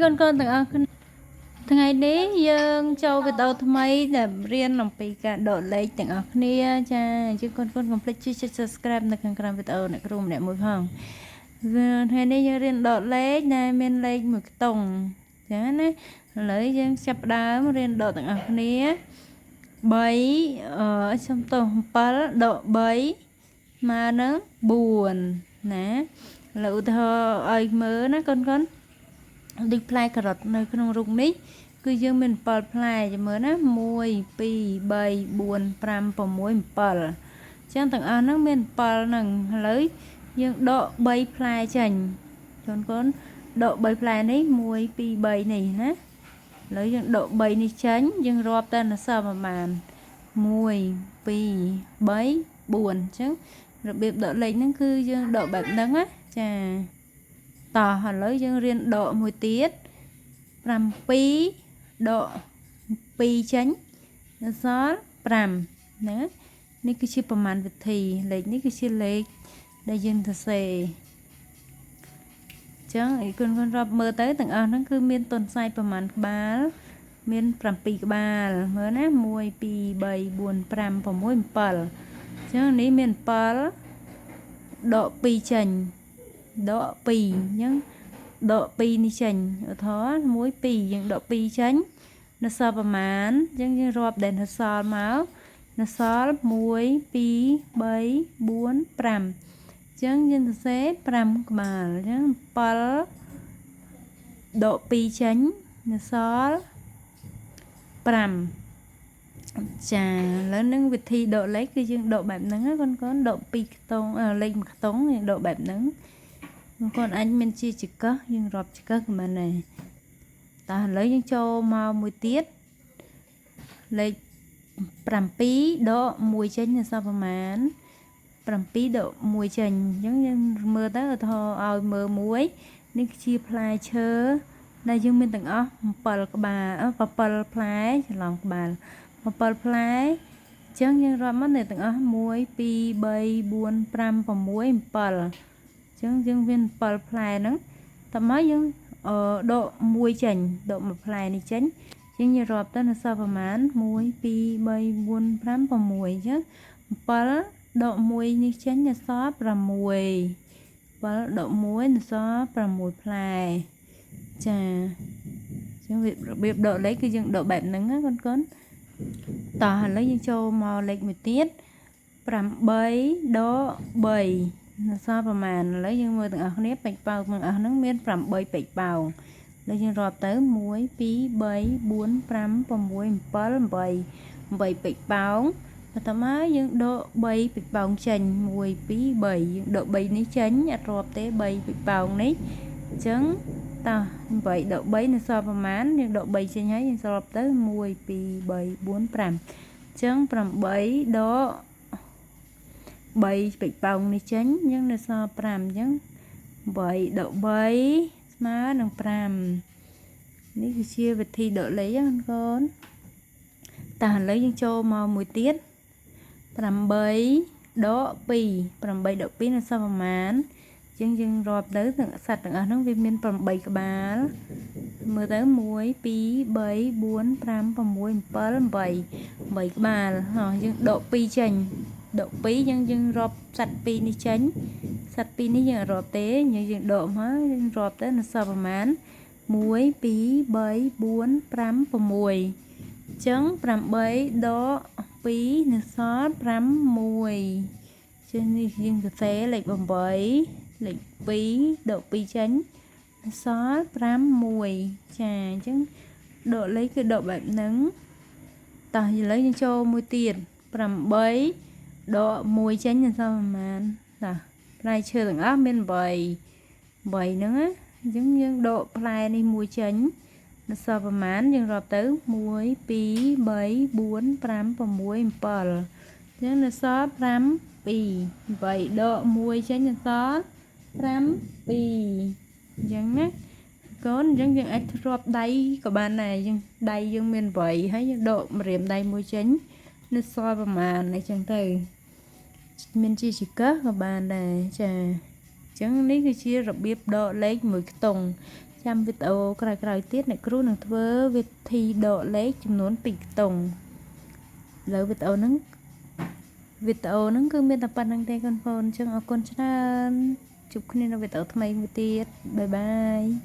កូនកូនទាំងអស់គ្នាថ្ងៃនេះយើងចូលវីដេអូថ្មីដែលរៀនអំពីការដកលេខទាំងអស់គ្នាចាអញ្ចឹងកូនកូនកុំភ្លេចជួយចុច Subscribe នៅខាងក្រោមវីដេអូអ្នកគ្រូម្នាក់មួយផងថ្ងៃនេះយើងរៀនដកលេខដែលមានលេខមួយខ្ទង់ចាណាឥឡូវយើងចាប់ផ្ដើមរៀនដកទាំងអស់គ្នា3អឺសុំទោស7ដក3ស្មើនឹង4ណាឥឡូវឧទាហរណ៍ឲ្យមើលណាកូនកូន ដូចផ្លែការ៉ុតនៅក្នុងរូបនេះគឺយើងមាន7ផ្លែចាំមើលណា1 2 3 4 5 6 7ចឹងទាំងអស់ហ្នឹងមាន7ហ្នឹងឥឡូវយើងដក3ផ្លែចេញកូនកូនដក3ផ្លែនេះ1 2 3នេះណាឥឡូវយើងដក3នេះចេញយើងរាប់តែអសល់ប្រហែល1 2 3 4អញ្ចឹងរបៀបដកលេខហ្នឹងគឺយើងដកបែបហ្នឹងណាចា តោះឥឡូវយើងរៀនដកមួយទៀត7ដក2ចេញនៅសល់5ណានេះគឺជាប្រមាណវិធីលេខនេះគឺជាលេខដែលយើងសរសេរអញ្ចឹងឯគុណគុណរាប់មើលទៅទាំងអស់ហ្នឹងគឺមានទុនសាយប្រមាណក្បាលមាន7ក្បាលមើលណា1 2 3 4 5 6 7អញ្ចឹងនេះមាន7ដក2ចេញ ដក2អញ្ចឹងដក2នេះចេញឧទាហរណ៍1 2យើងដក2ចេញនៅសល់ប្រមាណអញ្ចឹងយើងរាប់ដែលនៅសល់មកនៅសល់1 2 3 4 5អញ្ចឹងយើងសរសេរ5ក្បាលអញ្ចឹង7ដក2ចេញនៅសល់5ចាឥឡូវនឹងវិធីដកលេខគឺយើងដកបែបហ្នឹងណាកូនកូនដក2ខ្ទង់លេខមួយខ្ទង់យើងដកបែបហ្នឹងកូនអាចមានជាចង្កឹះយើងរាប់ចង្កឹះក៏បានដែរតោះឥឡូវយើងចូលមកមួយទៀតលេខ7ដក1ចេញនៅសល់ប្រមាណ7ដក1ចេញអញ្ចឹងយើងមើលទៅឧទាហរណ៍ឲ្យមើលមួយនេះគឺជាផ្លែឈើដែលយើងមានទាំងអស់7ក្បាល7ផ្លែច្រឡំក្បាល7ផ្លែអញ្ចឹងយើងរាប់មកនៅទាំងអស់1 2 3 4 5 6 7អញ្ចឹងយើងមាន7ផ្លែហ្នឹងតើមកយើងអឺដក1ចេញដកមួយផ្លែនេះចេញជាងយើងរាប់ទៅនៅសល់ប្រមាណ1 2 3 4 5 6អញ្ចឹង7ដក1នេះចេញនៅសល់6 7ដក1នៅសល់6ផ្លែចាអញ្ចឹងរបៀបដកលេខគឺយើងដកបែបហ្នឹងណាកូនកូនតោះឥឡូវយើងចូលមកលេខមួយទៀត8ដក3នៅសល់ប្រមាណឥឡូវយើងមើលទាំងអស់គ្នាពេជ្រប៉ោងទាំងអស់ហ្នឹងមាន8ពេជ្រប៉ោងឥឡូវយើងរាប់ទៅ1 2 3 4 5 6 7 8 8ពេជ្រប៉ោងបន្ទាប់មកយើងដក3ពេជ្រប៉ោងចេញ1 2 3យើងដក3នេះចេញអត់រាប់ទេ3ពេជ្រប៉ោងនេះអញ្ចឹងតោះ8ដក3នៅសល់ប្រមាណយើងដក3ចេញហើយយើងសល់ទៅ1 2 3 4 5អញ្ចឹង8ដក3ពេជ្រប៉ោងនេះចេញយើងនៅសល់5អញ្ចឹង8ដក3ស្មើនឹង5នេះគឺជាវិធីដកលេខណាកូនតោះឥឡូវយើងចូលមកមួយទៀត8ដក2 8ដក2នៅសល់ប្រមាណអញ្ចឹងយើងរាប់ទៅទាំងសត្វទាំងអស់ហ្នឹងវាមាន8ក្បាលមើលទៅ1 2 3 4 5 6 7 8 8ក្បាលហោះយើងដក2ចេញដក2យើងយើងរាប់សត្វ2នេះចេញសត្វ2នេះយើងអត់រាប់ទេយើងយើងដកមកយើងរាប់ទៅនៅសល់ប្រមាណ1 2 3 4 5 6អញ្ចឹង8ដក2នៅសល់6ចឹងនេះយើងសរសេរលេខ8លេខ2ដក2ចេញសល់5 1ចាអញ្ចឹងដកលេខគឺដកបែបហ្នឹងតោះឥឡូវយើងចូលមួយទៀត8ដក1ចេញសល់ប្រមាណតោះផ្លែឈើទាំងអស់មាន8 8ហ្នឹងណាអញ្ចឹងយើងដកផ្លែនេះមួយចេញនៅសល់ប្រមាណយើងរាប់ទៅ1 2 3 4 5 6 7អញ្ចឹងនៅសល់5 2 8ដក1ចេញនៅសល់5 2អញ្ចឹងណាកូនអញ្ចឹងយើងអាចរាប់ដៃក៏បានដែរយើងដៃយើងមាន8ហើយយើងដកម្រាមដៃមួយចេញនៅសល់ប្រមាណអញ្ចឹងទៅមានជាចង្កឹះក៏បានដែរចាអញ្ចឹងនេះគឺជារបៀបដកលេខមួយខ្ទង់ ចាំវីដេអូក្រោយៗទៀតអ្នកគ្រូនឹងធ្វើវិធីដកលេខចំនួន2ខ្ទង់ឥឡូវវីដេអូហ្នឹងវីដេអូហ្នឹងគឺមានតែប៉ុណ្្នឹងទេកូនប្អូនអញ្ចឹងអរគុណច្រើនជួបគ្នានៅវីដេអូថ្មីមួយទៀត។ Bye bye.